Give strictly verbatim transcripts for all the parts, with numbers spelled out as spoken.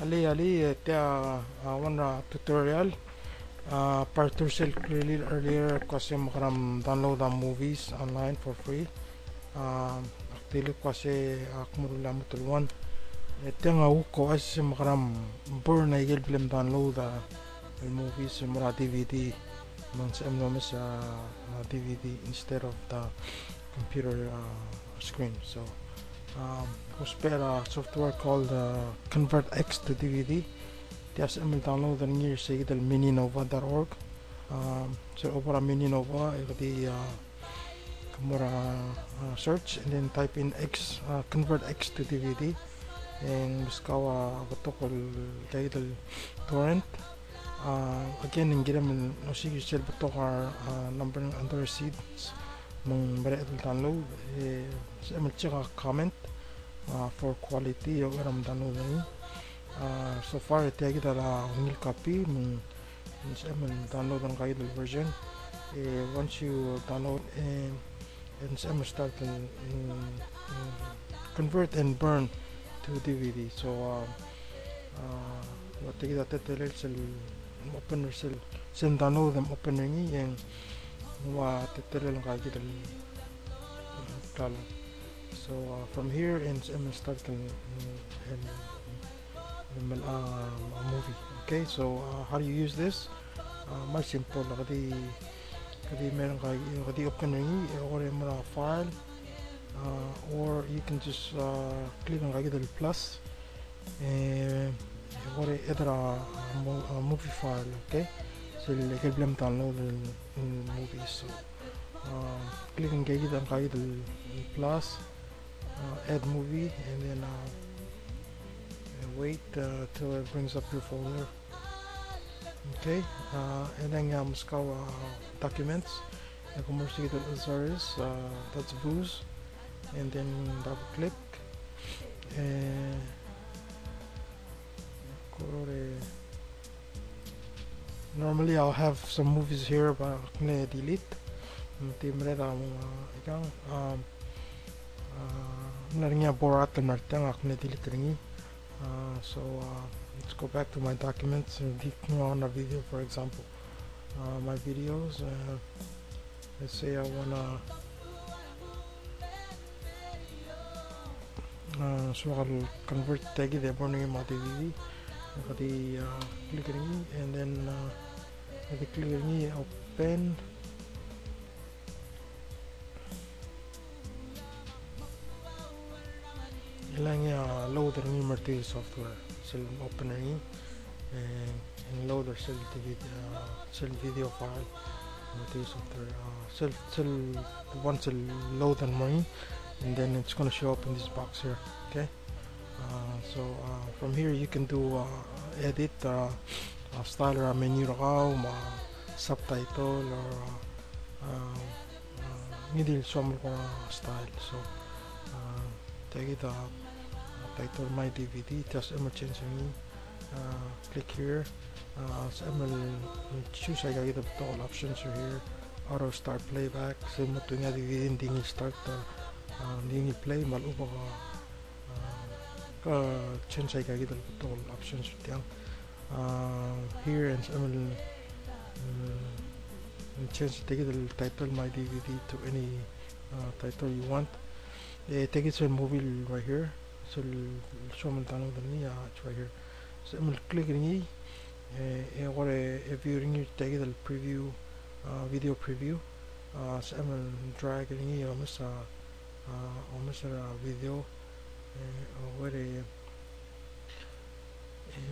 Alii, alii, e tia a one er a tutorial. A, part two er sel klerir earlier, kuk se mekerang download a movies online for free. A, ak dilu kuk se a kmo rullii a lmuut el one. E tia a kuk se mekerang burn a ikel blam download a movies el mo er a D V D. Me ng sebechem el omes a, a D V D instead of the computer, uh, screen. So, um, ousbech a software called, uh, ConvertX to D V D. Tia sebechem el download er ngii er se el mininova dot org. Um, se obo er a mininova, e ke di, uh, ke mo er a, uh, search and then type in X, uh, ConvertX to D V D. E ng meskau a betok el, tia el torrent. Uh, again, ng kirem el osiik er sel betok a, uh, number under seeds me ng mereched el download, e sebechem el check a comment, uh, for quality, e uchei er a mdownload er ngii. Uh, so far, e tia kid a ungil copy, me ng sebechem el download er ngka kid el version. E once you download, e ng sebechem el start el, mm, mm, convert and burn to D V D. So, uh, uh, ua tia kid a teletelel sel open er sel, sel download e open er ngii, e ng ua teletelel ngka kid el, mm, klalo. So, uh, from here, e ng sebechem el start el, mm, el el, um, a movie. Okay, so, uh, how do you use this? Uh, me a simple, ke di, ke di mer ngka, ke di open er ngii, e kora mo er a file, uh, or you can just, uh, click er ngka kid el plus, e kora add er a, uh, mo-, uh, movie file, okay? So, ikel blam download el, el movie, so, uh, click er ngka kid el, el plus, uh, add movie, and then, uh, uh, wait, uh, till it brings up your folder. Okay, uh, e ng, um, meskau a, uh, documents, e ke mo er se el Osiris, uh, that's Booz, and then double click, e kora Normally I'll have some movies here, but ak mle delete. Mm, te mle er a, uh, ikang, um, uh, mle er ngii a Borat el mle er tiang, ak mle delete er ngii. Uh, so, uh, let's go back to my documents and di kuk a video, for example. Uh, my videos, uh, let's say I wanna Uh, soak el convert tia kid e bo er ngii me a D V D. Ke di, uh, click er ngii, and then, uh, ke di click er ngii, open. E le ng, uh, load er ngii me er tia el software, sel open er ngii. E ng load er sel D V D, uh, sel video file, me tia el software, uh, sel, sel, once el load er ngii, and then it's gonna show up in this box here, okay? Uh, so, uh, from here you can do, uh, edit, uh, uh, style er a menu er kau, me a subtitle, or, uh, uh, uh, ngii di el soam el kora style. So, uh, tia kid a, uh, title er my D V D, just emergency me. Uh, click here. Uh, sebechem el choose aika kid el betok el options er here. Auto start playback, se mo tungii a D V D e ng di ngii el start, uh, uh, ng di ngii el play, me a lechub e ke, uh, ke change aika kid el betok el options er tiang. Uh, here e ng sebechem el, mm, change tia kid el title my D V D to any, uh, title you want. E tia kid sel movie right here. Sel soam el download er ngii, uh, it's right here. Sebechem el click er ngii, e, e kora, e view er ngii tia kid el preview, uh, video preview. Uh, sebechem el drag er ngii, e omes a, uh, omes a video, e, kora, e,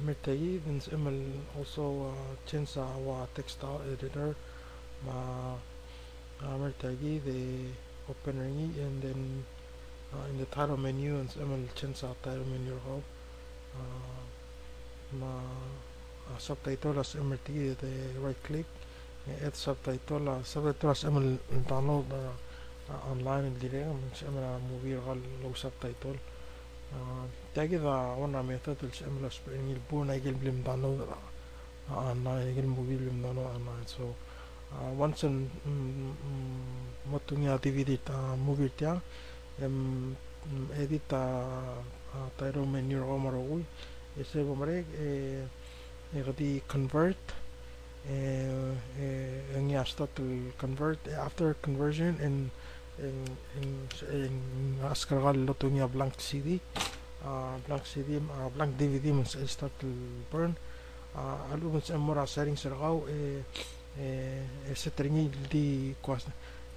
mer tia kid, e ng sebechem el also, uh, change a ua textile editor, me a, uh, mer tia kid, e open er ngii, and then, uh, in the title menu, e ng sebechem el change a title menu er kau. Uh, me a, uh, subtitle a sebechem er tia kid e right click, e add subtitle, a subtitle a sebechem el download, uh, uh, online el dirrek, me ng sebechem er a movie er kau el lousubtitle. Uh, tia kid a one er a method el sebechem el ousbech er ngii el burn aike el blam download, uh, online, aike el movie el blam download online. So, uh, once el, mm, mm, mo tungii a D V D, uh, movie er tiang, e, mm, edit a, uh, title menu er kau me a rokui, E sel bo merek, e, e ke di convert, e, e, e ngii a start el convert, e after conversion, e ng, e ng, e ng, e ng ask er kau el lotu ngii a blank C D, a, blank C D, a, blank D V D me ng sebechel start el burn, a, a lechub e ng sebechem mo er a settings er kau, e, e, e set er ngii el di kuas,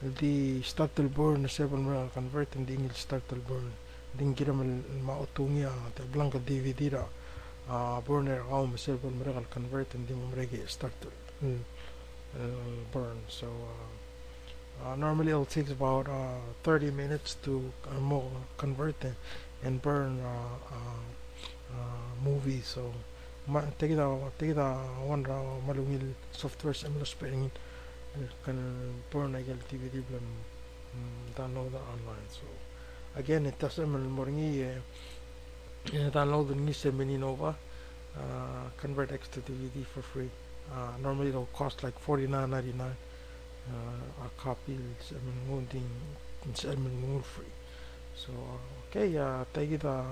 el di start el burn, e sel bo lemerek el convert, e ng di ngii el start el burn. Ng di kirem el, el mo otu ngii a, te blank D V D er a, a, burner er kau me sel bo lemerek el convert, e ng di mo merek e start el, el, el burn. So, uh, uh, normally it'll take about, uh, thirty minutes to, uh, mo convert and, and burn, uh, uh, uh, movie. So, me, tia kid a, tia kid a one er a kmal ungil software el sebechem el ousbech er ngii el, el burn aike el D V D el bla, mm, download er a online. So, again, e te sebechem el mo er ngii, e, e download er ngii sel Mininova, uh, ConvertX to D V D for free. Uh, normally it'll cost like forty-nine ninety-nine, uh, a copy, el sebechem el nguu, ng di, sebechem el nguu el free. So, uh, okay, uh, tia kid a,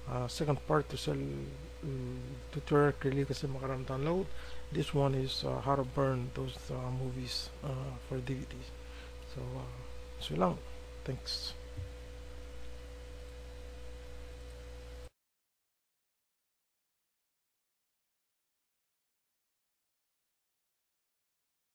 uh, second part er sel, mm, tutorial el kirel el kmo se mekerang download. This one is, uh, how to burn those, uh, movies, uh, for D V Ds. So, uh, sulang. Thanks.